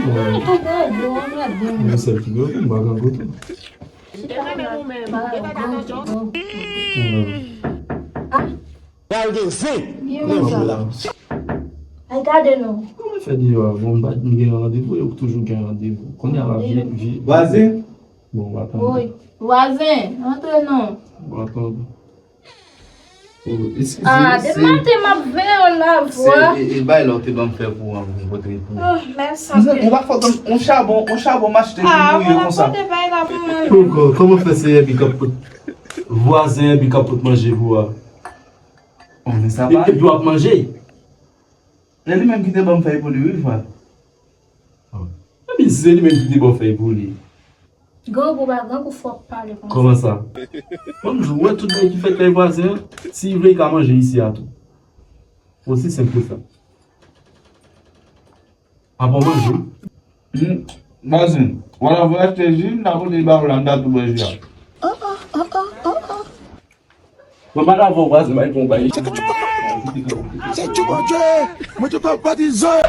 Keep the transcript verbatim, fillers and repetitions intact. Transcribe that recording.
Mwen sèl ki dwe pou m pa grangou tou. Pral gen zen. Ay, gade non. Kòman fè deyò a? Bon, m pa t gen randevou, yo toujou gen randevou. Kounye a la, vye, vye. Vwazen? Bon, w ap tann. Woy, vwazen, antre non. W ap tann. Oh, eskize, ah, depi maten m ap veye w la, vwa. Se, e, e bay la w te ban m fè pou an, pou m pote pou. Oh, mèsi anpil. Ou pa fòt, on chabon, on chabon m achte pou mouye konsa. Ah, pote bay la pou mwen. Kòman fè se Èbi k ap pot, vwazen Èbi k ap pot manje pou a? Oh, men sa pa. Epi w ap manje. Se li menm ki te ban m fèy pou li, wi, frè. Epi se li menm ki te ban w fèy pou li. Grangou pa grangou, fòk pale konsa. Kòman sa? Bon, m di w, wè tout bagay ki fèt kay vwazen an, si li vle, li ka manje isi a tou. Osi senp ke sa. Apa w manje? Hmm, vwazen, w al avè achte ji, m ta pote li ba w la, m ta tou bwè ji a. Mwen pa la vò vwazen, bay pou bay. Se ti Bondye, mwen te konn patizan.